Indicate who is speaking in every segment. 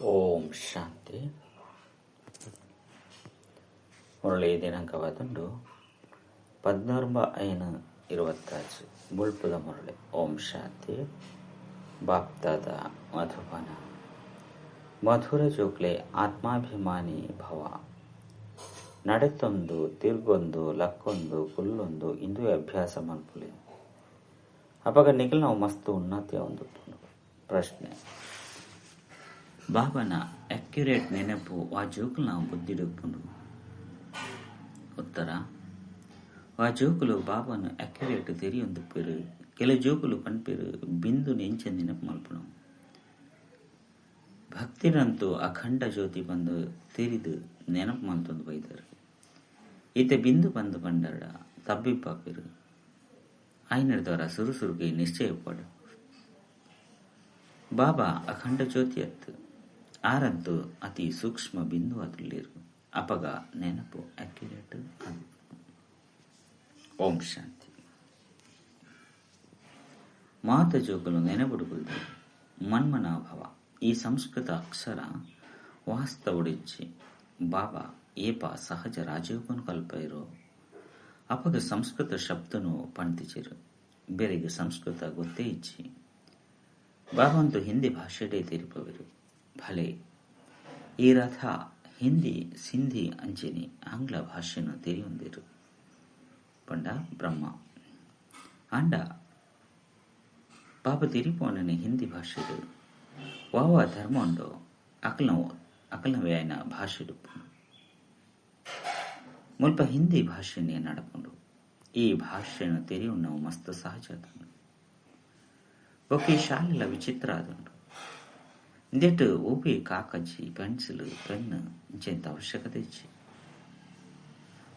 Speaker 1: ಓಂ ಶಾಂತಿ. ಮುರಳಿ ದಿನಾಂಕವಾದುಂಡು 14/5/25 ಬುಳ್ಪುದ ಮುರಳಿ. ಓಂ ಶಾಂತಿ. ಬಾಪ್ತಾದ ಮಧುಬನ ಮಧುರ ಜೋಕ್ಲೆ ಆತ್ಮಾಭಿಮಾನಿ ಭವ ನಡೆತೊಂದು ತಿರ್ಗೊಂದು ಲಕ್ಕೊಂದು ಕುಲ್ಲೊಂದು ಇಂದುವೆ ಅಭ್ಯಾಸ ಮನ್ಪುಲೆ ಅಪಗ ನಿಖಲ್ ನಾವು ಮಸ್ತ್ ಉನ್ನತಿಯ ಒಂದು ಪ್ರಶ್ನೆ. ಬಾಬನ ಅಕ್ಯುರೇಟ್ ನೆನಪು ಆ ಜೋಕುಲು ನಾವು ಬುದ್ಧಿಡುಪ್ಪುಂಡು. ಉತ್ತರ, ಆ ಜೋಕುಲು ಬಾಬನ ಅಕ್ಯುರೇಟ್ ತೆರಿಯೊಂದುಪ್ಪೇರು. ಕೆಲ ಜೋಕುಲು ಪನ್ಪೇರು ಬಿಂದು ನೆಂಚ ನೆನಪು ಮಲ್ಪುನು. ಭಕ್ತಿರಂತೂ ಅಖಂಡ ಜ್ಯೋತಿ ಬಂದು ತೆರಿದು ನೆನಪು ಮಲ್ತೊಂದು ಬೈದರು. ಈತ ಬಿಂದು ಬಂದು ಬಂಡರಡ ತಬ್ಬಿಪ್ಪಾಪಿರು ಆಯ್ನಡ್ದವರ ಸುರುಸುರುಗೆ ನಿಶ್ಚಯ ಪಡು. ಬಾಬಾ ಅಖಂಡ ಜ್ಯೋತಿ ಅತ್ತು ಆರಂತೂ ಅತಿ ಸೂಕ್ಷ್ಮ ಬಿಂದು ಅದುಲ್ಲಿರು. ಅಪಗ ನೆನಪು ಅಕ್ಯುರೇಟ್ ಅದು. ಓಂ ಶಾಂತಿ. ಮಾತ ಜೋಕುಲು ನೆನಪುಡುಗುಲ್ದು ಮನ್ಮನಾಭವ ಈ ಸಂಸ್ಕೃತ ಅಕ್ಷರ ವಾಸ್ತವಡಿಚ್ಚಿ ಬಾಬಾ ಏಪ ಸಹಜ ರಾಜಯೋಗನು ಕಲ್ಪೈರೋ ಅಪಗ ಸಂಸ್ಕೃತ ಶಬ್ದನು ಪಂತಿಚಿರು. ಬೇರೆಗೆ ಸಂಸ್ಕೃತ ಗೊತ್ತೇ ಇಚ್ಚಿ ಬಾಬಂತು ಹಿಂದಿ ಭಾಷೆಡೇ ತೆರಿಪವರು. ಭಲೆ ಈ ರಥ ಹಿಂದಿ ಸಿಂಧಿ ಅಂಚೆನಿ ಆಂಗ್ಲ ಭಾಷೆಯನ್ನು ತೆರೆಯೊಂದಿರು ಪಂಡ ಬ್ರಹ್ಮ ಆಂಡ ಬಾಬಾ ತೆರಿಪೋನನೆ ಹಿಂದಿ ಭಾಷೆಡು ವಾವ ಧರ್ಮ ಉಂಡು ಅಕಲನವೇ ಆಯ್ನ ಭಾಷೆಡು ಮುಲ್ಪ ಹಿಂದಿ ಭಾಷೆನೇ ನಡಪುಂಡು. ಈ ಭಾಷೆಯನ್ನು ತೆರೆಯುಣ್ಣವು ಮಸ್ತ್ ಸಹಜ ಆದುಂಡು. ಬೊಕ್ಕ ಈ ಶಾಲೆಲ ವಿಚಿತ್ರ ಆದುಂಡು. ಇಂದೆಟ್ ಓಪಿ ಕಾಕಜಿ ಪೆನ್ಸಿಲ್ ಪೆನ್ ಇಂಚೆಂತ ಅವಶ್ಯಕತೆ ಇಜ್ಜಿ.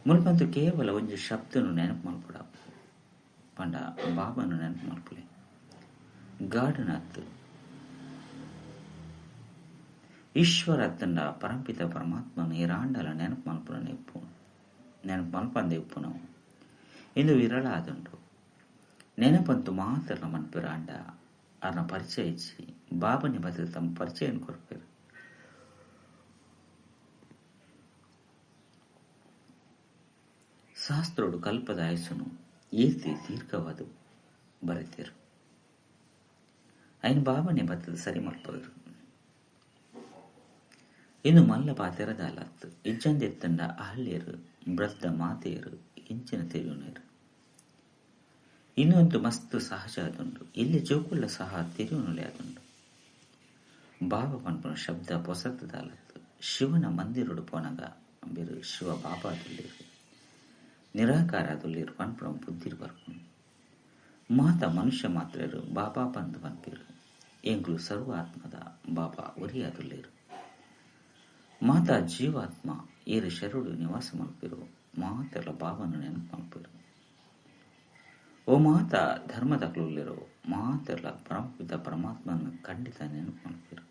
Speaker 1: ಮುಲ್ಪಂತು ಕೇವಲ ಒಂಜಿ ಶಬ್ದನು ನೆನಪು ಮಲ್ಪುಡ ಪಂಡ ಬಾಬನು ನೆನಪು ಮಲ್ಪುಲೆ. ಗಾರ್ಡನ್ ಅತ್ತು ಈಶ್ವರ ಅತ್ತಂಡ ಪರಂಪಿತ ಪರಮಾತ್ಮನು ಏರಾಂಡಲ ನೆನಪು ಮಲ್ಪುನ ಇಪ್ಪು ನೆನಪು ಮಲ್ಪಂದೆ ಇಪ್ಪು ನಾವು ಇಂದು ವಿರಳ ಆದುಂಡು. ನೆನಪಂತು ಮಾತ್ರ ಮನ್ಪಿರಾಂಡ ಅರ್ನ ಪರಿಚಯ ಇಚ್ಚಿ ಬಾಬನಿ ಬದಲು ತಮ್ಮ ಪರಿಚಯ ಕೊರ್ಪೇರು. ಶಾಸ್ತ್ರೋಡು ಕಲ್ಪದ ಆಯಸ್ಸುನು ಏತಿ ದೀರ್ಘವಾದ ಬರೆತೇರು. ಐನ್ ಬಾಬನೆ ಬತ್ತದ ಸರಿ ಮಲ್ಪವರು. ಇನ್ನು ಮಲ್ಲ ಪಾತೆರದಾಲತ್ತು ಇಜ್ಜಂದೆತ್ತಂಡ ಅಹಲ್ಯರು ವೃದ್ಧ ಮಾತೆಯರು ಇಂಚಿನ ತೆರಿಯುನೇರು. ಇನ್ನೊಂದು ಮಸ್ತ್ ಸಹಜ ಆದುಂಡು. ಇಲ್ಲಿ ಜೋಕುಳ್ಳ ಸಹ ತೆರಿಯುನುಲೆ ಆದುಂಡು. ಬಾಬಾ ಪನ್ಪುನ ಶಬ್ದ ಪೊಸತ್ತದಾಲತ್ತು. ಶಿವನ ಮಂದಿರುಡು ಪೋನಗ ಬೇರು ಶಿವ ಬಾಬಾ ಅದುಲ್ಲೇರು ನಿರಾಕಾರ ಅದುಲ್ಲೇರು ಪನ್ಪುನ ಬುದ್ಧಿರು ಬರ್ಪುನು. ಮಾತ ಮನುಷ್ಯ ಮಾತ್ರೇರು ಬಾಬಾ ಪಂದು ಪನ್ಪೇರು. ಎಂಗ್ಲು ಸರ್ವ ಆತ್ಮದ ಬಾಬಾ ಒರಿ ಅದುಲ್ಲೇರು. ಮಾತಾ ಜೀವಾತ್ಮ ಏರು ಶರುಡು ನಿವಾಸ ಮಲ್ಪಿರು ಮಾತೆಲ್ಲ ಬಾಬನು ನೆನಪು ಮಲ್ಪಿರು. ಓ ಮಾತಾ ಧರ್ಮದಕ್ಲುಲ್ಲಿರೋ ಮಾತೆಲ್ಲ ಪರಮಪಿತ ಪರಮಾತ್ಮನ ಖಂಡಿತ ನೆನಪು ಮಲ್ಪಿರು.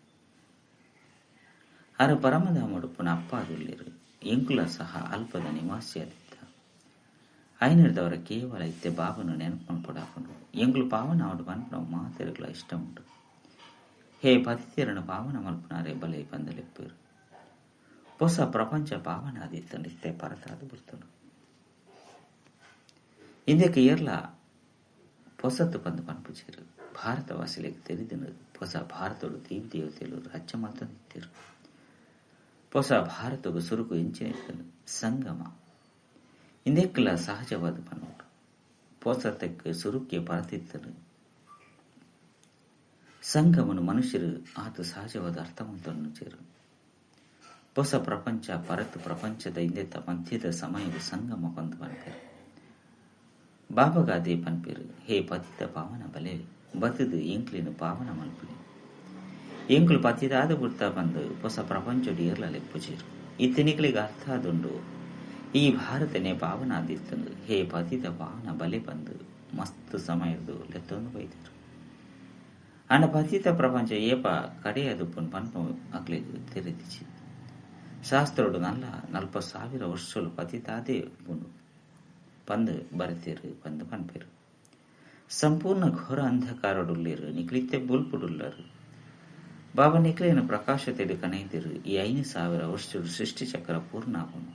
Speaker 1: ಆರ ಪರಮಧಾಮಡು ಪುನ ಅಪ್ಪ ಅದುಲ್ಲೇರು. ಎಂಕುಲ ಸಹ ಅಲ್ಪದ ನಿವಾಸಿ ಆದಿತ್ತ ಐನರ್ದವರ ಕೇವಲ ಇತ್ತೆ ಬಾಬನು ನೆನಪು ಮಲ್ಪಡಾಪುಂಡು. ಎಂಕುಲು ಪಾವನ ಆವಡು ಪನ್ಪುನ ಮಾತೆರುಗಳ ಇಷ್ಟ ಉಂಟು. ಹೇ ಪತಿತೇರನು ಪಾವನ ಮಲ್ಪುನಾರೆ ಬಲೆ ಪಂದಲೆಪ್ಪೇರು. ಹೊಸ ಪ್ರಪಂಚ ಪಾವನ ಆದಿತ್ತಂಡು ಇತ್ತೆ ಪರತಾದು ಬರ್ತನು. ಇಂದಕ್ಕೆ ಏರ್ಲ ಪೊಸತ್ತು ಪಂದು ಪನ್ಪುಚೇರು. ಭಾರತವಾಸಿಲೆಗ್ ತೆರಿದಿನ ಹೊಸ ಭಾರತಡು ದೇವಿ ದೇವತೆಲು ರಾಜ್ಯ ಮಲ್ತೊಂದಿತ್ತೆರು. ಹೊಸ ಭಾರತಗು ಸುರುಕು ಇಂಚಿನ ಸಂಗಮ ಇಂದೆಕ್ಕಲ ಸಹಜವಾದ ಪನ್ನೋಡು. ಪೊಸತಕ್ಕೆ ಸುರುಕ್ಕೆ ಪರತಿತ್ತನು ಸಂಗಮನು ಮನುಷ್ಯರು ಆತ ಸಹಜವಾದ ಅರ್ಥವಂತನ್ನು ಚೇರು. ಹೊಸ ಪ್ರಪಂಚ ಪರತು ಪ್ರಪಂಚದ ಇಂದೆತ್ತ ಮಧ್ಯದ ಸಮಯವು ಸಂಗಮ ಪಂದು ಪನ್ಪೇರು. ಬಾಬಗಾದೆ ಪನ್ಪೇರು, ಹೇ ಪತಿತ ಪಾವನ ಬಲೆ ಬತ್ತದು ಎಂಕ್ಲಿನ ಪಾವನ ಮಲ್ಪುಲೆ. ಎಂಕ್ಲು ಪತಿದಾದ ಬುರ್ತ ಬಂದು ಹೊಸ ಪ್ರಪಂಚಡು ಏರ್ಲಲೆಪ್ಪುಜೇರು. ಇತ್ತನಿಕ್ಲಿಗೆ ಅರ್ಥ ಆದುಂಡು. ಈ ಭಾರತನೇ ಪಾವನ ಆದಿತ್ತನು. ಹೇ ಪತಿತ ಪಾವನ ಬಲೆ ಬಂದು ಮಸ್ತ್ ಸಮಯದ್ದು ಲೆತ್ತೊಂದು ಬೈದರು. ಅಂಡ ಪತಿತ ಪ್ರಪಂಚ ಏಪ ಕಡೆಯದು ಪುನ್ ಪನ್ಪು ಅಕ್ಲಿಗ್ ತೆರೆದಿಚಿ. ಶಾಸ್ತ್ರೋಡು ನಲ್ಲ 40,000 ವರ್ಷಲು ಪತಿತಾದೇ ಪುಂಡು ಪಂದು ಬರೆತೇರು ಪಂದು ಪನ್ಪೇರು. ಸಂಪೂರ್ಣ ಘೋರ ಅಂಧಕಾರಡುಲ್ಲೇರು ನಿಕ್ಲಿತ್ತೆ ಬುಲ್ಪುಡುಲ್ಲರು. ಬಾಬಾ ನಿಕ್ಲೇನ ಪ್ರಕಾಶತೆಡು ಕನೈದಿರು ಈ 5000 ವರ್ಷಡು ಸೃಷ್ಟಿಚಕ್ರ ಪೂರ್ಣ ಆಪುಂಡು.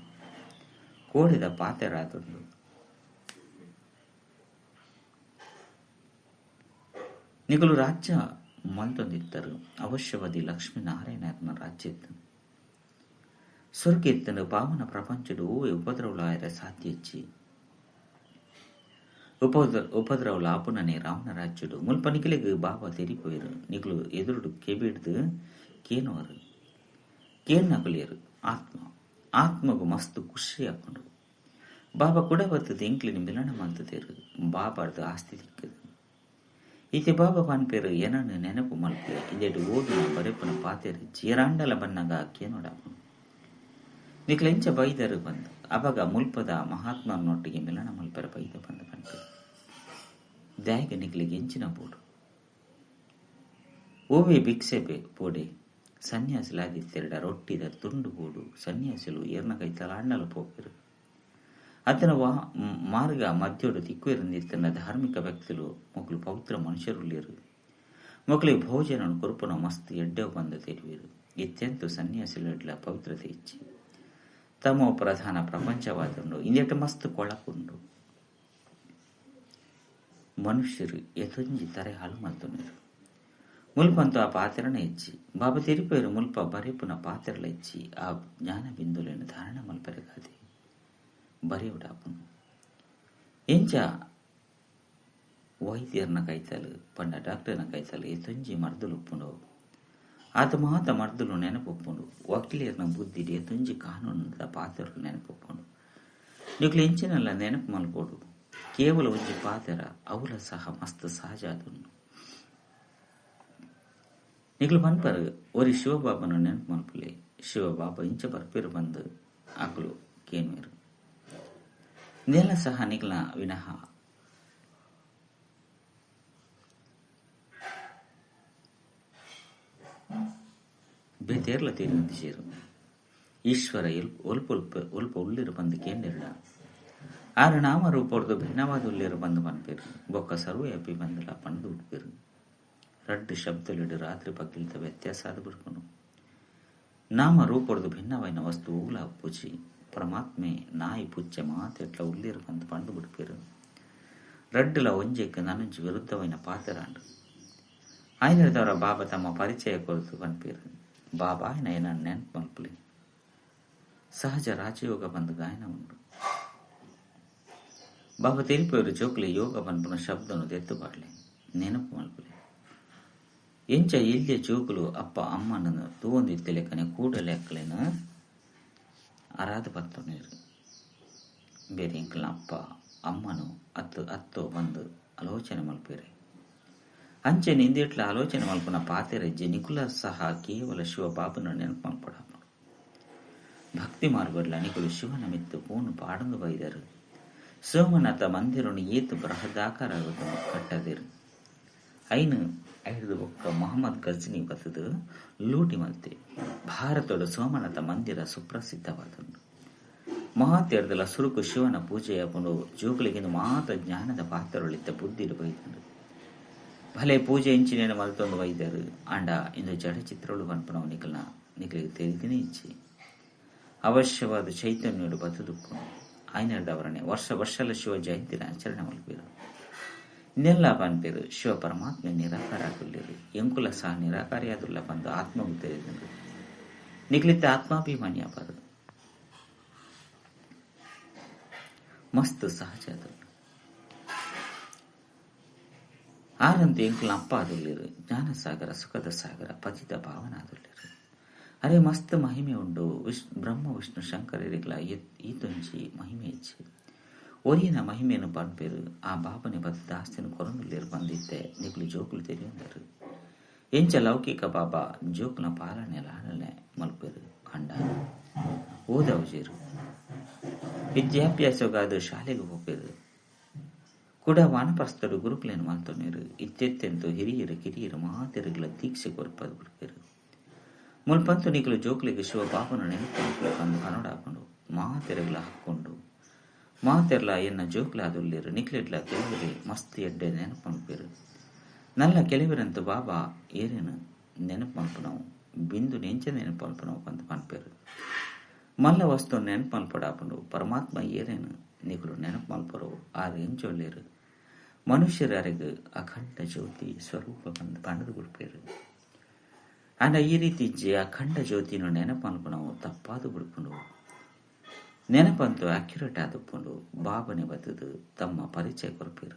Speaker 1: ಕೋಡಿದ ಪಾತೆರಾದುಂಡು. ನಿಕುಲು ರಾಜ್ಯ ಮಲ್ತೊಂದಿತ್ತರು ಅವಶ್ಯವಾದಿ ಲಕ್ಷ್ಮೀನಾರಾಯಣನ ರಾಜ್ಯ ಇತ್ತು. ಸ್ವರ್ಗ ಇತ್ತನು ಪಾವನ ಪ್ರಪಂಚಡು ಓವೆ ಉಪದ್ರವಲಾಯರ ಸಾಧ್ಯ ಇಚ್ಚಿ. ಉಪದ್ರವಲ ಆಪುನನೆ ರಾವಣ ರಾಜ್ಯಡು ಮುಲ್ಪ ನಿಕಲಿಗೆ ಬಾಬಾ ತೆರಿಪೋಯರು. ನಿಕಲು ಎದುರುಡು ಕೆಬಿಡ್ದು ಕೇನುವರು ಕೇನ್ನಕುಲಿಯರು ಆತ್ಮ ಆತ್ಮಗು ಮಸ್ತ್ ಖುಷಿ ಆಪುಂಡು. ಬಾಬಾ ಕೂಡ ಬರ್ತದೆ ಎಂಕ್ಲಿನ ಮಿಲನ ಮಂತದೇರು ಬಾಬಾರ್ದು ಆಸ್ತಿ ದಿಕ್ಕದು. ಇತ್ತೆ ಬಾಬಾ ಪನ್ಪೇರು ಏನನ್ನು ನೆನಪು ಮಲ್ಪೆ ಇಂದೆಡು ಓದುನ ಬರೆಪುನ ಪಾತೆರು ಚೀರಾಂಡಲ ಬನ್ನಗ ಕೇನೋಡಾಪುಂಡು. ನಿಕ್ಲ ಎಂಚ ಬೈದರು ಬಂದು ಅವಾಗ ಮುಲ್ಪದ ಮಹಾತ್ಮನೊಟ್ಟಿಗೆ ಮಿಲನ ಮಲ್ಪೆರ ಬೈದ ಬಂದು ಪನ್ಪೇರು. ದಾಯಿಗ ನಿಕ್ಲಿಗೆ ಎಂಚಿನ ಬೋಡು ಓವೆ ಭಿಕ್ಷೆ ಬೋಡೆ ಸನ್ಯಾಸಿಲಾದಿತ್ತೆರಡ ರೊಟ್ಟಿದ ತುಂಡು ಬೋಡು ಸನ್ಯಾಸಿಲು ಏರ್ನ ಕೈತಲಾಂಡಲ ಪೋಪೆರು. ಅತನ ಮಾರ್ಗ ಮಧ್ಯೋಡು ತಿಕ್ಕು ಧಾರ್ಮಿಕ ವ್ಯಕ್ತಿಲು ಮೊಕ್ಕಲು ಪವಿತ್ರ ಮನುಷ್ಯರುಳ್ಳೇರು. ಮೊಕ್ಕಲಿಗೆ ಭೋಜನ ಕೊರುಪುನ ಮಸ್ತ್ ಎಡ್ಡೆ ಬಂದು ತೆರುವಿರು. ಇತ್ಯಂತು ಸನ್ಯಾಸಿಲೆಡ್ಲ ಪವಿತ್ರತೆ ಇಚ್ಚಿ ತಮ್ಮ ಪ್ರಧಾನ ಪ್ರಪಂಚವಾದುಂಡು. ಇಂದೆಟ್ಟು ಮಸ್ತ್ ಕೊಳಕುಂಡು. ಮನುಷ್ಯರು ಎತೊಂಜಿ ತರೆ ಹಾಳು ಮಲ್ತೊನ್ನೆರು. ಮುಲ್ಪಂತು ಆ ಪಾತ್ರನ ಇಚ್ಚಿ ಬಾಬಾ ತೆರಿಪೇರು ಮುಲ್ಪ ಬರೆಪುನ ಪಾತ್ರಲ ಇಚ್ಚಿ ಆ ಜ್ಞಾನ ಬಿಂದುలను ಧಾರಣ ಮಲ್ಪೆರಗಾದೆ ಬರೆಯುಡಾಪುನು. ಎಂಚ ವೈದ್ಯರ್ನ ಕೈತಲು ಪಂಡ ಡಾಕ್ಟರ್ನ ಕೈತಲು ಎತೊಂಜಿ ಮರ್ದುಲು ಉಪ್ಪುಂಡು. ಆತ ಮಾತ ಮರ್ದುಲು ನೆನಪೊಪ್ಪುಂಡು. ವಕೀಲರ್ನ ಬುದ್ಧಿ ಎತೊಂಜಿ ಕಾನೂನುದ ಪಾತ್ರಲು ನೆನಪೊಪ್ಪುಂಡು. ನಿಕ್ಲು ಎಂಚಿನಲ್ಲ ನೆನಪು ಮಲ್ಪೋಡು. ಕೇವಲ ಒಂಜಿ ಪಾತ್ರ ಅವಲ ಸಹ ಮಸ್ತ್ ಸಹಜ ಆದುಂಡು. ನಿಕ್ಲು ಪನ್ಪರು ಒರಿ ಶಿವಬಾಬನ ನೆನಪು ಮಲ್ಪುಲೆ. ಶಿವಬಾಬಾ ಇಂಚ ಬರ್ಪೇರು ಬಂದು ಆಕಲು ಕೇನ್ವೇರು. ನೆಲ ಸಹ ನಿಕ್ಲ ವಿನಃ ಬೇತೇರ್ಲ ತೀರು ಈಶ್ವರ ಒಲ್ಪ ಒಲ್ಪ ಉಳ್ಳಿರು ಬಂದು ಕೇಂದಿರಡ ಆರು ನಾಮ ರೂಪೊರ್ದು ಭಿನ್ನವಾದ ಉಳ್ಳಿರು ಬಂದು ಪನ್ಪೇರು. ಬೊಕ್ಕ ಸರ್ವವ್ಯಾಪಿ ಬಂದಲ ಪಂದು ಉಡ್ಪೇರು. ರಡ್ಡು ಶಬ್ದಲಿಡು ರಾತ್ರಿ ಪಗ್ಗಿಲ್ತ ವ್ಯತ್ಯಾಸ ಆದ ಬಿಡ್ಕೊಂಡು ನಾಮ ರೂಪೊರ್ದು ಭಿನ್ನವಾಯಿನ ವಸ್ತು ಊಲ ಪೂಜಿ ಪರಮಾತ್ಮೆ ನಾಯಿ ಪುಚ್ಚೆ ಮಾತೆಟ್ಲ ಉಳ್ಳಿರು ಬಂದು ಪಂಡು ಬಿಡ್ಪೇರು. ರಡ್ಡುಲ ಒಂಜೆಕ್ ನನೊಂಜಿ ವಿರುದ್ಧವಾಯಿನ ಪಾತೆರಾಂಡು. ಆಯ್ನದವರ ಬಾಬಾ ತಮ್ಮ ಪರಿಚಯ ಕೊರತು ಪನ್ಪೇರು. ಬಾಬಾ ఆయన ನೆನಪು ಮಲ್ಪುಲೆ. ಸಹಜ ರಾಜಯೋಗ ಬಂದು ಗಾಯನ ಉಂಡು. ಬಾಬಾ ತೆರಿಪೇರು ಜೋಕ್ಲೆ ಯೋಗ ಪನ್ಪುನ ಶಬ್ದನು ದೆತ್ತುಪಾಡ್ಲೆ ನೆನಪು ಮಲ್ಪುಲೆ. ಎಂಚ ಎಲ್ಯ ಜೋಕುಲು ಅಪ್ಪ ಅಮ್ಮನನ್ನು ತೂವೊಂದಿತ್ತೆಲೆಕ್ಕನೆ ಕೂಡಲೆಕ್ಕಲೇನ ಅರಾದ ಪತ್ತೊನೇರು. ಬೇರೆ ಎಂಕಲ್ನ ಅಪ್ಪ ಅಮ್ಮನು ಅತ್ತು ಅತ್ತೋ ಬಂದು ಆಲೋಚನೆ ಮಲ್ಪೇರೆ. ಅಂಚೆ ನಿಂದಿಟ್ಲ ಆಲೋಚನೆ ಮಲ್ಪುನ ಪಾತೆರೆಜ್ಜೆ ನಿಕುಲ ಸಹ ಕೇವಲ ಶಿವ ಬಾಬನ ನೆನಪು ಮಲ್ಪಡ. ಭಕ್ತಿ ಮಾರ್ಗಡ್ಲ ನಿಕುಲು ಶಿವನ ಮಿತ್ತು ಪೂನು ಪಾಡಂದು ಬೈದರು. ಸೋಮನಾಥ ಮಂದಿರನು ಏತು ಬೃಹದಾಕಾರ ಕಟ್ಟದಿರು. ಐನು ಐದು ಬೊಕ್ಕ ಮೊಹಮ್ಮದ್ ಗಜ್ನಿ ಬತ್ತದು ಲೂಟಿ ಮಲ್ತೆ ಭಾರತದ ಸೋಮನಾಥ ಮಂದಿರ ಸುಪ್ರಸಿದ್ಧವಾದುಂಡು. ಮಹಾತೀರ್ದಲ ಸುರುಕು ಶಿವನ ಪೂಜೆಯ ಪುಂಡು ಜೋಕುಲಿಗಿಂದು ಮಾತ ಜ್ಞಾನದ ಪಾತ್ರಗಳಿತ್ತ ಬುದ್ಧಿಡು ಬೈದುಂಡು. ಭಲೆ ಪೂಜೆ ಇಂಚಿನೇನು ಮಲ್ತೊಂದು ವೈದ್ಯರು ಆಂಡ ಇಂದು ಜಡಚಿತ್ರಗಳು ಪನ್ಪುನವು ನಿಕಲ್ನ ನಿಕಲಿಗೆ ತೆರಿದಿನೇ ಇಚ್ಚಿ. ಅವಶ್ಯವಾದ ಚೈತನ್ಯಡು ಬತ್ತದುಪ್ಪು ಆಯ್ನದವರನೆ ವರ್ಷ ವರ್ಷಲ ಶಿವ ಜಯಂತಿನ ಆಚರಣೆ ಮಲ್ಪೇರು. ನೆಲ್ಲ ಪನ್ಪೇರು ಶಿವ ಪರಮಾತ್ಮೆ ನಿರಾಕಾರ ಆಗುಲ್ಲೇರು. ಎಂಕುಲ ಸಹ ನಿರಾಕಾರಿಯಾದುಲ್ಲ ಬಂದು ಆತ್ಮವು ತೆರೆದರು. ನಿಕ್ಲಿತ್ತ ಆತ್ಮಾಭಿಮಾನಿ ಆಬಾರದು. ಮಸ್ತ್ ಸಹಜ ಅದು. ಆರಂತು ಎಂಕುಲ ಅಪ್ಪ ಆದುಲ್ಲೇರು. ಜ್ಞಾನಸಾಗರ ಸುಖದ ಸಾಗರ ಪತಿತ ಭಾವನ ಆದುಲ್ಲೇರು. ಅರೆ ಮಸ್ತ್ ಮಹಿಮೆ ಉಂಡು. ಬ್ರಹ್ಮ ವಿಷ್ಣು ಶಂಕರರಿಗ್ಲ ಈತೊಂಜಿ ಮಹಿಮೆ ಇಚ್ಚಿ. ಒರಿಯನ ಮಹಿಮೆಯನ್ನು ಪನ್ಪೇರು. ಆ ಬಾಬನೆ ಬತ್ತದ ಆಸ್ತಿನ ಕೊರನುಲ್ಲೇರು ಬಂದಿತ್ತೆ ನಿಕ್ಲು ಜೋಕುಲು ತೆರಿಯೊಂದರು. ಎಂಚ ಲೌಕಿಕ ಬಾಬಾ ಜೋಕುನ ಪಾಲನೆ ಲಾಲನೆ ಮಲ್ಪೇರು. ಅಂಡ ಓದವಜೇರು ವಿದ್ಯಾಭ್ಯಾಸಗಾದ ಶಾಲೆಗೆ ಹೋಗ್ಬೇರು. ಕೂಡ ವಾನಪ್ರಸ್ಥರು ಗುರುಕುಲೇನು ಮಲ್ತೊನ್ನೇರು. ಇತ್ತೆತ್ತೆಂತು ಹಿರಿಯರು ಕಿರಿಯರು ಮಾತೆರುಗಳ ದೀಕ್ಷೆ ಕೊರ್ಪದು ಬಿಡ್ಪೇರು. ಮುಲ್ಪಂತು ನಿಕಲು ಜೋಕುಲಿಗೆ ಶಿವ ಬಾಬನ ನೆನಪು ಬಂದು ಕನ್ನಡ ಹಾಕೊಂಡು ಮಾತೆರುಗಳ ಹಾಕೊಂಡು ಮಾತೆರ್ಲ ಎನ್ನ ಜೋಕ್ಲಾದುಲ್ಲೇರು. ನಿಕ್ಲೆಡ್ಲ ಕೆಲವರೆ ಮಸ್ತ್ ಎಡ್ಡೆ ನೆನಪು ಮಲ್ಪೇರು. ನಲ್ಲ ಕೆಲವರಂತು ಬಾಬಾ ಏರೇನು ನೆನಪು ಮಲ್ಪುನವು ಬಿಂದು ಎಂಚ ನೆನಪು ಮಲ್ಪುನವು ಪಂದ್ ಪನ್ಪೆರ್. ಮಲ್ಲ ವಸ್ತು ನೆನಪು ಮಲ್ಪೊಡಾಪುಂಡು. ಪರಮಾತ್ಮ ಏರೇನು ನಿಕುಲು ನೆನಪು ಮಲ್ಪರು ಆರ್ ಎಂಚೊಲ್ಲೆರ್. ಮನುಷ್ಯರು ಅರೆಗ್ ಅಖಂಡ ಜ್ಯೋತಿ ಸ್ವರೂಪ ಪಂದ್ ಪಂಡ್ದ್ ಬುಡ್ಪೆರ್. ಆಂಡ ಈ ರೀತಿ ಇಜ್ಜಿ. ಅಖಂಡ ಜ್ಯೋತಿನ ನೆನಪು ಮಲ್ಪುನವು ತಪ್ಪಾದ್ ಬುಡ್ಪುಂಡು. ನೆನಪಂತೂ ಅಕ್ಯುರೇಟ್ ಆದುಪ್ಪುಂಡು. ಬಾಬನೆ ಬತ್ತುದು ತಮ್ಮ ಪರಿಚಯ ಕೊರ್ಪೆರ್.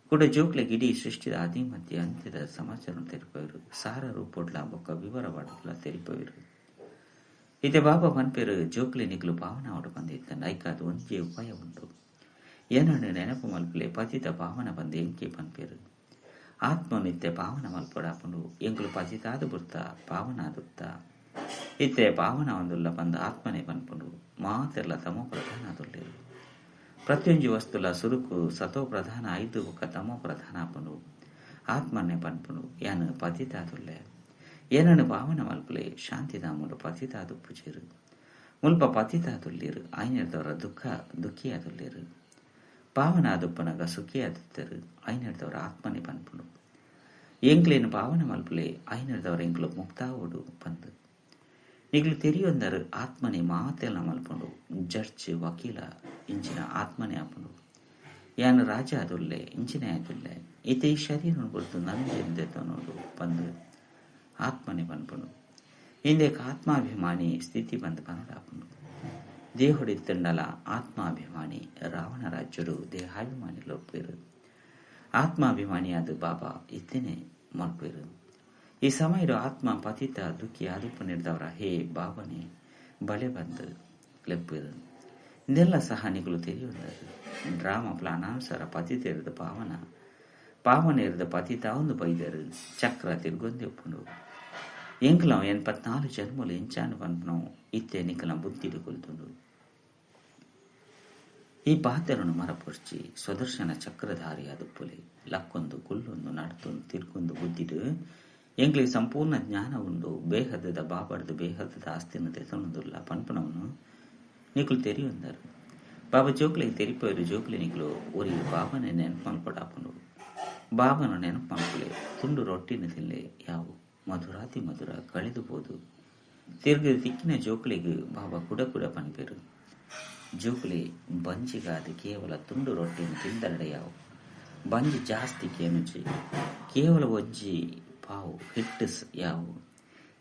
Speaker 1: ಕುಡ ಜೋಕ್ಲೆಗ್ ಇಡೀ ಸೃಷ್ಟಿದ ಆದಿ ಮಧ್ಯ ಅಂತ್ಯದ ಸಮಾಚಾರ ತೆರಿಪವೆರ್. ಸಾರ ರೂಪೊಡ್ಲ ಬೊಕ್ಕ ವಿವರವಾಡ್ಲ ತೆರಿಪವೆರ್. ಇತ್ತೆ ಬಾಬಾ ಪನ್ಪೆರ್ ಜೋಕ್ಲೆ ನಿಕುಲು ಪಾವನ ಆವೊಡು ಪಂದ್ ಇತ್ತಂಡ ಐಕಾದ್ ಒಂಜೇ ಉಪಾಯ ಉಂಡು. ಏನನ್ನು ನೆನಪು ಮಲ್ಪುಲೆ ಪತಿತ ಪಾವನ ಪಂದ್ ಎಂಕೆ ಪನ್ಪೆರ್. ಆತ್ಮನು ಇತ್ತೆ ಪಾವನ ಮಲ್ಪೊಡಾಪುಂಡು. ಎಂಕುಲು ಪತಿತಾದ್ ಬುಡ್ತ ಪಾವನಾದುತ್ತ ಇತ್ತೆ ಪಾವನ ಆವೊಂದುಲ್ಲ ಪಂದ್ ಆತ್ಮನೆ ಪನ್ಪುಂಡು. ಮಾತೆರ್ಲ ತಮೋ ಪ್ರಧಾನ ಆದುಲ್ಲೆರ್. ಪ್ರತಿಯೊಂಜಿ ವಸ್ತುಲ ಸುರುಕು ಸತೋ ಪ್ರಧಾನ ಐದು ಬೊಕ್ಕ ತಮೋ ಪ್ರಧಾನ ಆಪುಂಡು. ಆತ್ಮನೆ ಪನ್ಪುಂಡು ಯಾನ್ ಪತಿತಾದುಲ್ಲೆ. ಏನನ್ನು ಪಾವನ ಮಲ್ಪುಲೆ ಶಾಂತಿಧಾಮುಡು ಪತಿತಾದುಪ್ಪುಜೆರ್. ಮುಲ್ಪ ಪತಿತಾದುಲ್ಲೆರ್ ಐನೆರ್ದವರ ದುಃಖ ದುಃಖಿಯಾದುಲ್ಲೆರ್. ಪಾವನ ಆದುಪ್ಪುನಗ ಸುಖಿಯಾದುತ್ತೆರ್. ಐನೆರ್ದವರ ಆತ್ಮನೆ ಪನ್ಪುಂಡು ಎಂಕ್ಲೆನ್ ಪಾವನ ಮಲ್ಪುಲೆ ಐನೆರ್ದವರ ಎಂಕ್ಲು ಮುಕ್ತಾವೊಡು ಪಂದ್. ನಿಕ್ಲು ತೆರಿಯೊಂದರ್ ಆತ್ಮನೆ ಮಾತೆಲ್ಲ ಮಲ್ಪುಂಡು. ಜಡ್ಜ್ ವಕೀಲ ಇಂಚಿನ ಆತ್ಮನೆ ಆಪುಂಡು. ಯಾನ್ ರಾಜ ಆದುಲ್ಲೆ ಇಂಚಿನ ಆದುಲ್ಲೆ ಇತ್ತೆ ಈ ಶರೀರನು ಬುಡ್ದು ನನ್ನೆಂದೆತೊನೊಡು ಪಂದ್ ಆತ್ಮನೆ ಪನ್ಪುಂಡು. ಇಂದೆಕ್ ಆತ್ಮಾಭಿಮಾನಿ ಸ್ಥಿತಿ ಪಂದ್ ಪನೊಡಾಪುಂಡು. ದೇಹುಡಿತ್ತಂಡಲ ಆತ್ಮಾಭಿಮಾನಿ ರಾವಣ ರಾಜ್ಯಡು ದೇಹಾಭಿಮಾನಿ ಲೊಪ್ಪೆರ್. ಆತ್ಮಾಭಿಮಾನಿಯಾದ ಬಾಬಾ ಇತ್ತನೆ ಮಲ್ಪೆರ್. ಈ ಸಮಯಡು ಆತ್ಮ ಪತಿತ ದುಃಖಿ ಆದುಪ್ಪು ನಿರ್ದವರ ಹೇ ಬಾಬನೆ ಬಲೆ ಬಂದ್ ಲೆಪ್ಪೆರ್. ಇಂದೆಲ್ಲ ಸಹ ನಿಕುಲು ತೆರಿಯೊಂದರ್. ಡ್ರಾಮಾ ಪ್ಲಾನಾನುಸಾರ ಪತಿತೆರ್ದ ಪಾವನ ಪಾವನೆರ್ದ ಪತಿತಾವೊಂದು ಬೈದೆರ್. ಚಕ್ರ ತಿರ್ಗೊಂದೆ ಉಪ್ಪುಂಡು. ಎಂಕುಲ 84 ಜನ್ಮಲು ಎಂಚಾನು ಪನ್ಪುನವು ಇತ್ತೆ ನಿಕಲ ಬುದ್ಧಿಡ್ ಕೊಲ್ತುಂಡು. ಈ ಪಾತೆರನು ಮರಪೊರ್ಚಿ ಸ್ವದರ್ಶನ ಚಕ್ರಧಾರಿ ಆದುಪ್ಪುಲೆ. ಲಕ್ಕೊಂದು ಕುಲ್ಲೊಂದು ನಡ್ತೊಂದು ತಿರ್ಗೊಂದು ಬುದ್ಧಿಡ್ ಎಂಕ್ಲೆಗ್ ಸಂಪೂರ್ಣ ಜ್ಞಾನ ಉಂಡು. ಬೇಹದ್ದದ ಬಾಬಡ್ದು ಬೇಹದ್ದದ ಆಸ್ತಿನ ದೆತೊನೊಂದುಲ್ಲ ಪನ್ಪುನವನು ನಿಕುಲು ತೆರಿಯೊಂದರ್. ಬಾಬಾ ಜೋಕ್ಲೆಗ್ ತೆರಿಪೊಯೆರ್. ಜೋಕ್ಲೆ ನಿಕುಲು ಒರಿ ಬಾಬನೆ ನೆನಪು ಮಲ್ಪೊಡಾಪುಂಡು. ಬಾಬನ ನೆನಪು ಮಲ್ಪುಲೆ. ತುಂಡು ರೊಟ್ಟಿನ ತಿನ್ಲೆ ಯಾವು ಮಧುರಾತಿ ಮಧುರ ಕಳೆದು ಪೋದು. ತಿರ್ಗ್ ತಿಕ್ಕಿನ ಜೋಕ್ಲೆಗ್ ಬಾಬಾ ಕುಡ ಕುಡ ಪನ್ಪೆರ್. ಜೋಕ್ಲೆ ಬಂಜಿಗಾದ್ ಕೇವಲ ತುಂಡು ರೊಟ್ಟಿನ ತಿಂದರಡ ಯಾವು. ಬಂಜಿ ಜಾಸ್ತಿ ಕೇನುಜಿ. ಕೇವಲ ಒಂಜಿ ಪಾವು ಹಿಟ್ಟು ಯಾವು.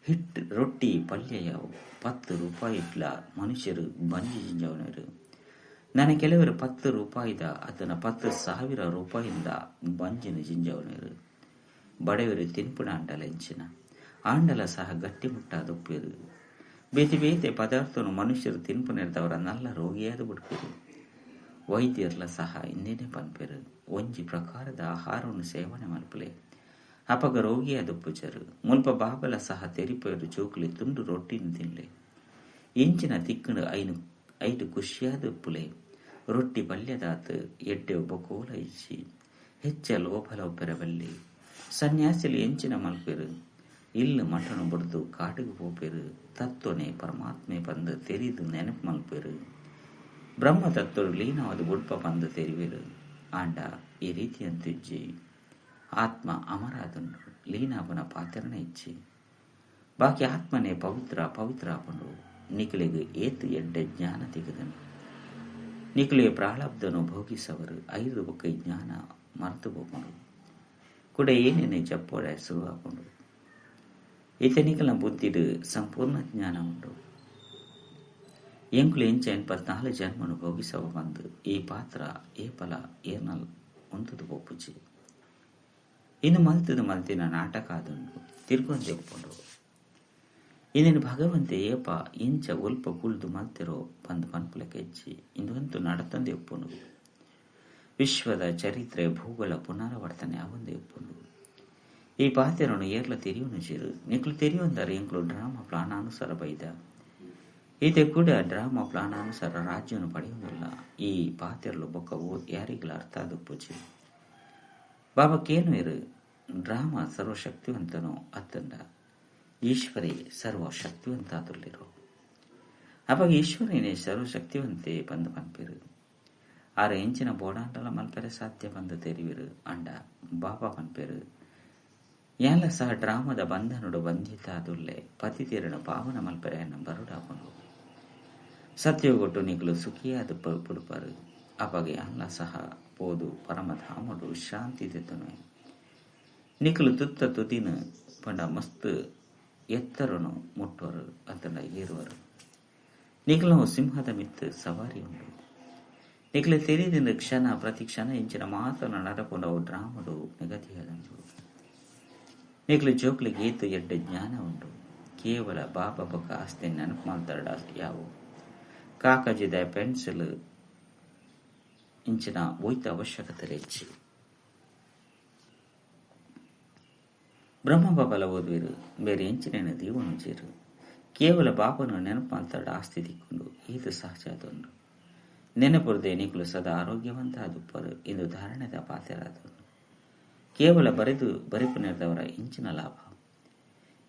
Speaker 1: ಹಿಟ್ಟು ರೊಟ್ಟಿ ಪಲ್ಯ ಯಾವು. 10 ರೂಪಾಯಿಟ್ಲ ಮನುಷ್ಯರು ಬಂಜಿ ಜಿಂಜವನರು. ನನ್ನ ಕೆಲವರು 10 ರೂಪಾಯಿದ ಅದನ್ನ 10,000 ರೂಪಾಯಿಂದ ಬಂಜಿನ ಜಿಂಜವನರು. ಬಡವರು ತಿನ್ಪುಣ ಅಂಡಲ ಎಂಚಿನ ಆಂಡಲ ಸಹ ಗಟ್ಟಿ ಮುಟ್ಟಾದೊಪ್ಪೇರು. ಬೇತೆ ಬೇತೆ ಪದಾರ್ಥನು ಮನುಷ್ಯರು ತಿನ್ಪುನೆರ್ದವರ ನಲ್ಲ ರೋಗಿಯಾದ ಬಿಡ್ಪೇರು. ವೈದ್ಯರ್ಲ ಸಹ ಇಂದೇನೆ ಪನ್ಪೇರು. ಒಂಜಿ ಪ್ರಕಾರದ ಆಹಾರವನ್ನು ಸೇವನೆ ಮಲ್ಪುಲೆ ಅಪಗ ರೋಗಿಯಾದೊಪ್ಪುಜರು. ಮುಲ್ಪ ಬಾಬಲ ಸಹ ತೆರಿಪೇರು. ಜೋಕುಲೆ ತುಂಡು ರೊಟ್ಟಿನ ತಿನ್ಲೆ. ಎಂಚಿನ ತಿಕ್ಕುಂಡು ಐನು ಐಟು ಖುಷಿಯಾದೊಪ್ಪುಲೆ. ರೊಟ್ಟಿ ಪಲ್ಯದಾತ್ ಎಡ್ಡೆ ಬೊಕೋಲ ಇಜ್ಜಿ. ಹೆಚ್ಚ ಲೋಭಲ ಒಪ್ಪೆರಬಲ್ಲಿ. ಸನ್ಯಾಸಿಲು ಎಂಚಿನ ಮಲ್ಪೆರು. ಇಲ್ಲು ಮಠನು ಬುಡ್ದು ಕಾಟಿಗೆ ಪೋಪೆರು. ತತ್ವನೆ ಪರಮಾತ್ಮೆ ಪಂದ್ ತೆರಿದು ನೆನಪು ಮಲ್ಪೆರು. ಬ್ರಹ್ಮ ತತ್ವರು ಲೀನವಾದ ಬುಡ್ಪ ಪಂದ್ ತೆರಿವೆರು. ಆಂಡ ಈ ರೀತಿಯಂತಿಜ್ಜಿ. ಆತ್ಮ ಅಮರಾದುಂಡು. ಲೀನಾಪನ ಪಾತ್ರನೇ ಇಜ್ಜಿ. ಬಾಕಿ ಆತ್ಮನೇ ಪವಿತ್ರ ಪವಿತ್ರ ಆಪುಂಡು. ನಿಕುಲೆಗ್ ಏತ್ ಎಡ್ಡೆ ಜ್ಞಾನ ತಿಗದನು. ನಿಕುಲೆ ಪ್ರಾಳಬ್ಧನು ಭೋಗಿಸವರು. 5 ಬೊಕ್ಕ ಜ್ಞಾನ ಮರೆತು ಪೋಪುಂಡು. ಕುಡ ಏನೇನೆ ಜಪ್ಪೋಡೆ ಶುರು ಆಪುಂಡು. ಇತ್ತೆ ನಿಕಲ ಬುದ್ಧಿಡ್ ಸಂಪೂರ್ಣ ಜ್ಞಾನ ಉಂಡು. ಎಂಕುಲು ಎಂಚ 84 ಜನ್ಮನು ಭೋಗಿಸವ ಬಂದು ಈ ಪಾತ್ರ ಏಪಲ ಏರ್ನಲ್ ಉಂತುದು ಪೋಪುಜಿ. ಇನ್ನು ಮಲ್ತದ ಮಲ್ತಿನ ನಾಟಕ ಆದುಂಡು. ತಿರ್ಗೊಂದೆ ಉಪ್ಪುಂಡು. ಇಂದಿನ ಭಗವಂತೆ ಏಪ ಇಂಚ ಒಲ್ಪ ಕುಲ್ದು ಮಲ್ತಿರೋ ಪಂದ್ ಪನ್ಪುಲೆಕ ಇಜ್ಜಿ. ಇಂದು ನಡತಂದೆ ಉಪ್ಪುಂಡು. ವಿಶ್ವದ ಚರಿತ್ರೆ ಭೂಗೋಳ ಪುನರಾವರ್ತನೆ ಆವೊಂದೇ ಉಪ್ಪುಂಡು. ಈ ಪಾತೆರನು ಏರ್ಲ ತೆರಿಯುನುಜೆರ್. ನಿಕುಲು ತೆರಿಯೊಂದರ್ ಎಂಕುಲು ಡ್ರಾಮಾ ಪ್ಲಾನಾನುಸಾರ ಬೈದ. ಈತೆ ಕೂಡ ಡ್ರಾಮಾ ಪ್ಲಾನಾನುಸಾರ ರಾಜ್ಯನು ಪಡೆಯೊಂದುಲ್ಲ. ಈ ಪಾತೆರಲು ಬೊಕ್ಕ ಯಾರಿಗ್ಲ ಅರ್ಥ ಆದುಪ್ಪುಜಿ. ಬಾಬಾ ಕೇನುವೆರ್ ಡ್ರಾಮಾ ಸರ್ವಶಕ್ತಿವಂತನೋ ಅತ್ತಂಡ ಈಶ್ವರೇ ಸರ್ವಶಕ್ತಿವಂತಾದುಲ್ಲಿರೋ. ಅಪಗ ಈಶ್ವರನೇ ಸರ್ವಶಕ್ತಿವಂತೆ ಪಂದ್ ಪನ್ಪೆರ್. ಆರ ಎಂಚಿನ ಬೋಡಾಂಡಲ ಮಲ್ಪೆರೆ ಸಾಧ್ಯ ಪಂದ್ ತೆರಿವೆರ್. ಅಂಡ ಬಾಬಾ ಪನ್ಪೆರ್ ಯಾನ್ಲ ಸಹ ಡ್ರಾಮದ ಬಂಧನಡು ಬಂಧಿತಾದುಲ್ಲೆ ಪತಿತೀರನು ಪಾವನ ಮಲ್ಪೆರೆ ಬರುಡಾಪುಂಡು. ಸತ್ಯಗೊಟ್ಟು ನಿಕುಲು ಸುಖಿಯಾದ ಪುಡುಪರು. ಅಪಗ ಯಾನ್ಲ ಸಹ ಪೋದು ಪರಮಧಾಮಡು ವಿಶ್ರಾಂತಿ ದೆತ್ತುನುವೆ. ನಿಕುಲು ತುತ್ತ ತುದಿನ ಪಂಡ ಮಸ್ತ್ ಎತ್ತರನು ಮುಟ್ಟುವರು ಅತ್ತಂಡ ಏರುವರು. ನಿಕುಲು ಸಿಂಹದ ಮಿತ್ತು ಸವಾರಿ ಉಂಡು. ನಿಕುಲು ತೆರಿದಿನ ಕ್ಷಣ ಪ್ರತಿ ಕ್ಷಣ ಇಂಚಿನ ಮಾತನ ನಡಪುಂಡು ಅವು ಡ್ರಾಮಡು ನಿಗದಿಯಾದಂಡು. ನಿಕುಲು ಜೋಕ್ಲಿಗೆ ಏತು ಎಡ್ಡೆ ಜ್ಞಾನ ಉಂಡು. ಕೇವಲ ಬಾಬಾ ಬೊಕ್ಕ ಆಸ್ತಿ ನೆನಪು ಮಲ್ತರಡ ಯಾವು ಕಾಕಜಿದ ಪೆನ್ಸಿಲ್ ಇಂಚಿನ ಒಯ್ತ ಅವಶ್ಯಕತೆ ಹೆಚ್ಚಿ. ಬ್ರಹ್ಮ ಬಾಬಲ ಓದುವಿರು ಬೇರೆ ಎಂಚಿನ ದೀವನು ಜೀರು. ಕೇವಲ ಬಾಬನು ನೆನಪು ಮಲ್ತರಡ ಆಸ್ತಿ ದಿಕ್ಕೊಂಡು ಇದು ಸಹಜ ಅದೊಂದು. ನೆನಪುರದೆ ನಿಕುಲು ಸದಾ ಆರೋಗ್ಯವಂತ ಅದುಪ್ಪರು ಎಂದು ಧಾರಣೆದ ಪಾತೆರಾದನು. ಕೇವಲ ಬರೆದು ಬರಿಪುನೆರ್ದವರ ಇಂಚಿನ ಲಾಭ.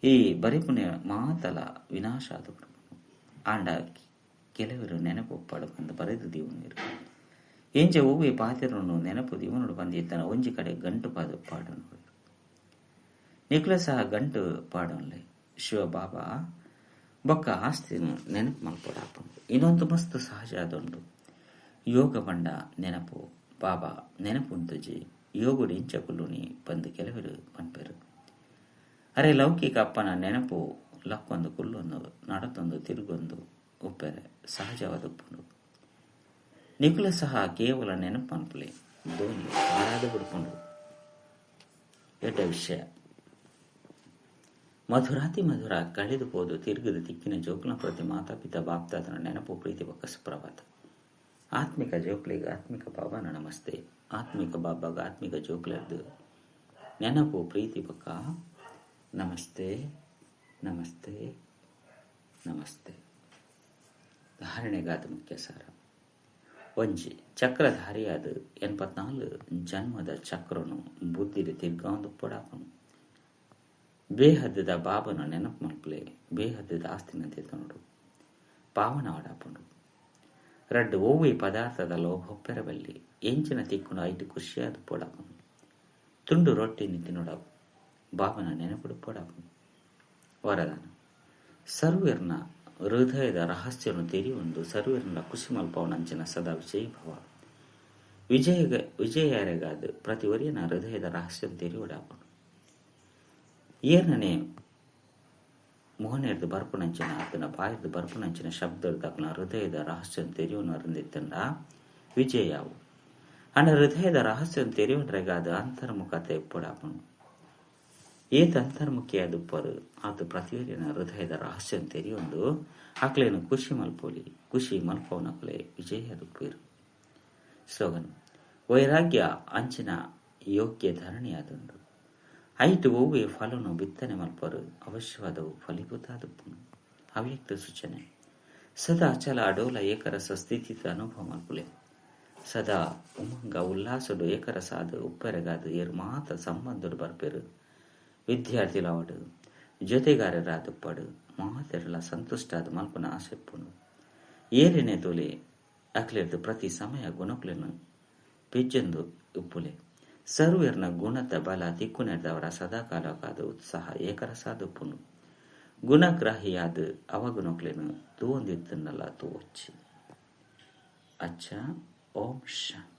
Speaker 1: ಈ ಬರಿಪುನೆ ಮಾತಲ ವಿನಾಶ ಅದು. ಆಂಡ ಕೆಲವರು ನೆನಪು ಒಪ್ಪಾಡು ಬಂದು ಬರೆದು ದೀವನಿರು. ಎಂಚೆ ಒವ್ವೆ ಪಾತೆರನ್ನು ನೆನಪು ದೀವನುಡು ಬಂದಿತ್ತನ ಒಂಜಿ ಕಡೆ ಗಂಟು ಪಾದು ಪಾಡನು. ನಿಕುಲ ಸಹ ಗಂಟು ಪಾಡೋನ್ಲೆ. ಶಿವ ಬಾಬಾ ಬೊಕ್ಕ ಆಸ್ತಿನ ನೆನಪು ಮಲ್ಪಡಾಪುಂಡು. ಇನ್ನೊಂದು ಮಸ್ತ್ ಸಹಜ ಅದೊಂಡು. ಯೋಗ ಬಂಡ ನೆನಪು ಬಾಬಾ ನೆನಪುಂತುಜಿ ಯೋಗುಡು ಇಂಚ ಕುಲ್ಲುನಿ ಬಂದು ಕೆಲವರು ಪನ್ಪೆರು. ಅರೆ ಲೌಕಿಕ ಅಪ್ಪನ ನೆನಪು ಲಕ್ಕೊಂದು ಕುಲ್ಲೊಂದು ನಡತೊಂದು ತಿರುಗೊಂದು ಉಪ್ಪೆರೆ ಸಹಜವಾದ ಉಪ್ಪುಂಡು. ನಿಕುಲ ಸಹ ಕೇವಲ ನೆನಪು ಅನ್ಪುಲೆ ಧೋನಿ ಹಾರಾದ ಬಿಡ್ಕೊಂಡು. ಎಡ್ಡ ವಿಷಯ ಮಧುರಾತಿ ಮಧುರ ಕಳೆದು ಹೋದು ತಿರುಗಿದ ತಿಕ್ಕಿನ ಜೋಕುಲ ಪ್ರತಿ ಮಾತಾಪಿತ ಬಾಪ್ತಾದನ ನೆನಪು ಪ್ರೀತಿ ಬೊಕ್ಕ ಸುಪ್ರಭಾತ. ಆತ್ಮಿಕ ಜೋಕ್ಲಿಗೆ ಆತ್ಮಿಕ ಬಾಬಾನ ನಮಸ್ತೆ. ಆತ್ಮಿಕ ಬಾಬಾಗ ಆತ್ಮಿಕ ಜೋಕ್ಲದ್ದು ನೆನಪು ಪ್ರೀತಿ ಬೊಕ್ಕ ನಮಸ್ತೆ ನಮಸ್ತೆ ನಮಸ್ತೆ. ಧಾರಣೆಗಾದ ಮುಖ್ಯ ಸಾರ. ಒಂಜಿ ಚಕ್ರಧಾರಿಯಾದ 84 ಜನ್ಮದ ಚಕ್ರನು ಬುದ್ಧಿಲಿ ತಿರ್ಗಾಂದು ಪೊಡಾಪನು. ಬೇಹದ್ದದ ಬಾಬನ ನೆನಪು ಮಲ್ಪಲೆ ಬೇಹದ್ದದ ಆಸ್ತಿನ ತೆತ್ತನುಡು ಪಾವನ ವಾಡಾಪುಂಡು. ರಡ್ಡು ಒವ್ವೆ ಪದಾರ್ಥದ ಲೋಭೊಪ್ಪೆರಬಲ್ಲಿ ಎಂಚಿನ ತಿಕ್ಕುಂಡು ಐಟು ಖುಷಿಯಾದ ಪೊಡಾಪುಂಡು. ತುಂಡು ರೊಟ್ಟಿ ತಿನ್ನೋಡಾಪು ಬಾಬನ ನೆನಪುಡು ಪೊಡಾಪುಂಡು. ವರದಾನ ಸರ್ವೇರ್ನ ಹೃದಯದ ರಹಸ್ಯವನ್ನು ತೆರೆಯುವಂದು ಸರ್ವೇರ್ನ ಖುಷಿ ಮಲ್ಪವನಂಚಿನ ಸದಾ ವಿಜಯ ಭವ. ವಿಜಯರೆಗಾದ ಪ್ರತಿ ಒರಿಯನ ಹೃದಯದ ರಹಸ್ಯ ತೆರೆಯುವಡಾಪುಂಡು. ಏರ್ನನೆ ಮೋಹನೆರ್ದು ಬರ್ಪುನಂಚಿನ ಆತನ ಬಾಯಿರ್ದು ಬರ್ಪುನಂಚಿನ ಶಬ್ದರ್ದಕ್ನ ಹೃದಯದ ರಹಸ್ಯ ತೆರೆಯುವನರಂದಿತ್ತಂಡ ವಿಜಯಾವು. ಅಣ್ಣ ಹೃದಯದ ರಹಸ್ಯ ತೆರೆಯುವನರೆಗಾದ ಅಂತರ್ಮುಖತೆ ಪೊಡಾಪುಂಡು. ಏತ ಅಂತರ್ಮುಖಿಯಾದುಪ್ಪರು ಆತ ಪ್ರತಿಯೊರಿನ ಹೃದಯದ ರಹಸ್ಯ ತೆರೆಯೊಂದು ಆಕ್ಲೇನು ಖುಷಿ ಮಲ್ಪೋಲಿ ಖುಷಿ ಮಲ್ಪವನಕಲೆ ವಿಜಯದುಪ್ಪೇರು. ಸ್ಲೋಗನ್ ವೈರಾಗ್ಯ ಅಂಚಿನ ಯೋಗ್ಯ ಧರಣಿಯಾದುಂಡು. ಐಟು ಒವ್ವೆ ಫಲನು ಬಿತ್ತನೆ ಮಲ್ಪರು ಅವಶ್ಯವಾದವು ಫಲೀಭೂತಾದುಪ್ಪುನು. ಅವ್ಯಕ್ತ ಸೂಚನೆ ಸದಾ ಅಚಲ ಅಡೋಲ ಏಕರಸ ಸ್ಥಿತಿತ ಅನುಭವ ಮಲ್ಪುಲೆ. ಸದಾ ಉಮಂಗ ಉಲ್ಲಾಸಡು ಏಕರಸಾದ ಉಪ್ಪೆರಗಾದ ಏರು ಮಾತ ಸಂಬಂಧಡು ಬರ್ಪೆರು. ವಿದ್ಯಾರ್ಥಿಲವಾಡು ಜೊತೆಗಾರರಾದುಪ್ಪಡು ಮಾತೆರಲ ಸಂತುಷ್ಟಾದ ಮಲ್ಪನ ಆಸೆಪ್ಪುನು. ಏರಿನೆ ತೋಲೆ ಅಕ್ಲೆರ್ದು ಪ್ರತಿ ಸಮಯ ಗುಣಕ್ಲೆನು ಪೆಜ್ಜಂದು ಉಪ್ಪುಲೆ. ಸರ್ವೇರ್ನ ಗುಣತ ಬಲ ತಿಕ್ಕುನೆರ್ದವರ ಸದಾಕಾಲಕ್ಕಾದ ಉತ್ಸಾಹ ಏಕರಸಾದುಪ್ಪುನು. ಗುಣಗ್ರಾಹಿಯಾದ ಅವಗುಣಕ್ಲೆನು ತೂವೊಂದಿತ್ತನ್ನಲ್ಲ ತೂವೊಚ್ಚಿ. ಅಚ್ಚ, ಓಂ ಶಾಂತಿ.